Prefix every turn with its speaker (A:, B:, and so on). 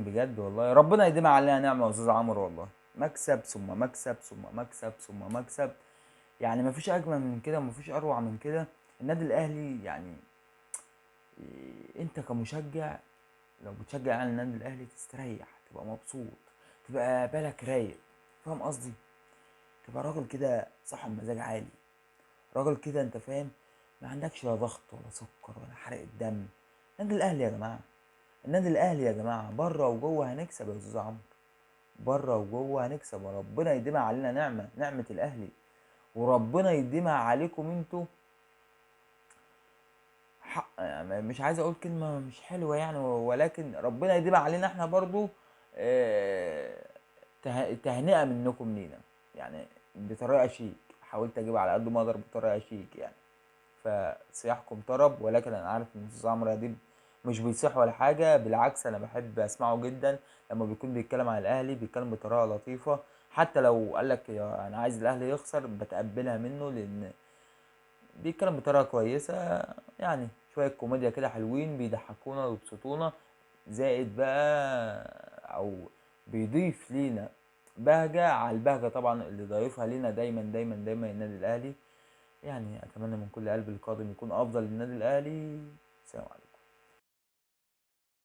A: بجد والله ربنا يديم علينا نعمه يا استاذ عمرو والله. مكسب ثم مكسب ثم مكسب ثم مكسب، يعني مفيش اجمل من كده ومفيش اروع من كده. النادي الاهلي يعني انت كمشجع لو بتشجع على النادي الاهلي تستريح، تبقى مبسوط، تبقى بالك رايق، فاهم قصدي؟ تبقى راجل كده صاحب مزاج عالي، راجل كده انت فاهم، ما عندكش لا ضغط ولا سكر ولا حرق الدم. النادي الاهلي يا جماعة، النادي الاهلي يا جماعة، بره وجوه هنكسب يا استاذ عمرو، بره وجوه هنكسب، وربنا يديمها علينا نعمه، نعمه الاهلي، وربنا يديمها عليكم انتوا. حق يعني، مش عايز اقول كلمة مش حلوة يعني، ولكن ربنا يديمها علينا احنا برضو. تهنئة منكم لينا يعني، بطريقة شيك، حاولت اجيبها على قد ما اقدر بطريقة شيك يعني. فصياحكم طرب، ولكن انا عارف ان استاذ عمرو اديب مش بيصيح ولا حاجة، بالعكس انا بحب اسمعه جدا لما بيكون بيتكلم عن الاهلي، بيتكلم بطريقة لطيفة، حتى لو قال لك انا عايز الاهلي يخسر بتقبلها منه، لان بيتكلم بطريقة كويسة يعني، شوية كوميديا كده حلوين بيضحكونا ويبسطونا، زائد بقى او بيضيف لينا بهجة على البهجة طبعا اللي ضايفها لينا دايما دايما دايما النادي الاهلي. يعني اتمنى من كل قلب القادم يكون افضل للنادي الاهلي. سلام عليكم.